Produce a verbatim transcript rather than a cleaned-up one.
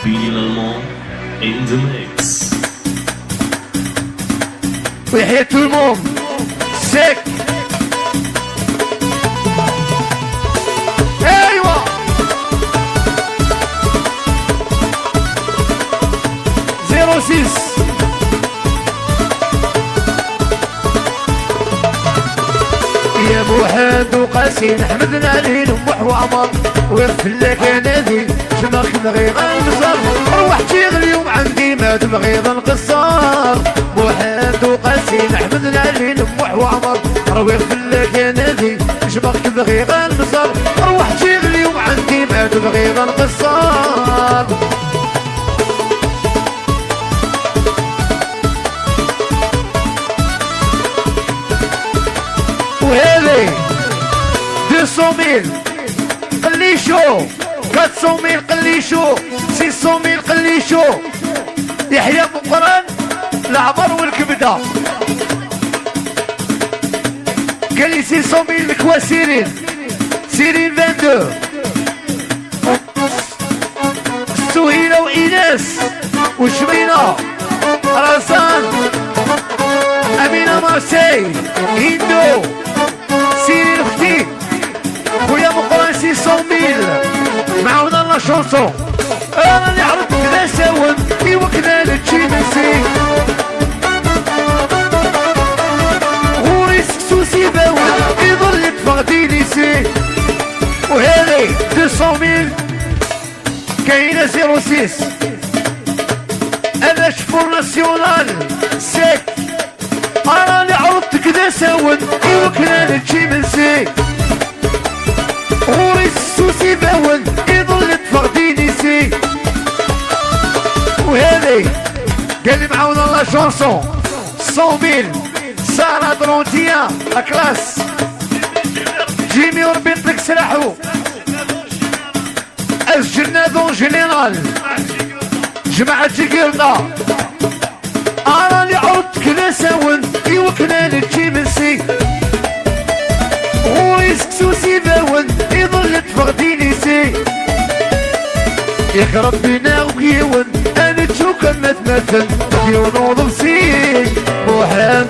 Billy Lalman in the mix. We hear tout le monde. Sec. Aywa. Zéro six. يا محمد وقاسي نحمد العلي نموح وعمر ويغ فلاك انادي شمخ نغي غنزر روح تيغ اليوم عندي ما تبغي غنقصر محمد وقاسي نحمد العلي نموح وعمر رويغ فلاك انادي شمخ تبغي غنزر روح تيغ اليوم عندي ما تبغي غنقصر وهذه deux cent mille قليشو quatre cent mille قليشو six cent mille قليشو يحيى مقران العمر والكبده كاين six cent mille لكوا سيرين سيرين vingt-deux سهيلة وإيناس وشمينة رزان أمينة مارسي هندو سيرين أختي خويا مقران six cent mille معاونا la chanson انا اللي عرضت كذا ساون ايوا كذا لتشي نسي غوري سكسو سيباون يظل يدفع دينيسي وهذه deux cent mille كاينه zéro six انا شفور ناسيونال سيك انا اللي عرضت كذا ساون ايوا كذا لتشي نسي غوري سكسو سيباون يظل يدفع دينيسي وهذه قال لي معاونا la chanson cent mille سارة درونتيا la classe جيمي وربي يطلق سلاحو الجنة دون جنرال جماعة جيكيردا انا اللي عرضت كذا ساون ايوا كنا نتشي منسي غوري سكسو سيباون يظل تفغديني سي يخرب بينا وكيون انا تشوك مثمثل يونوض بسي محمد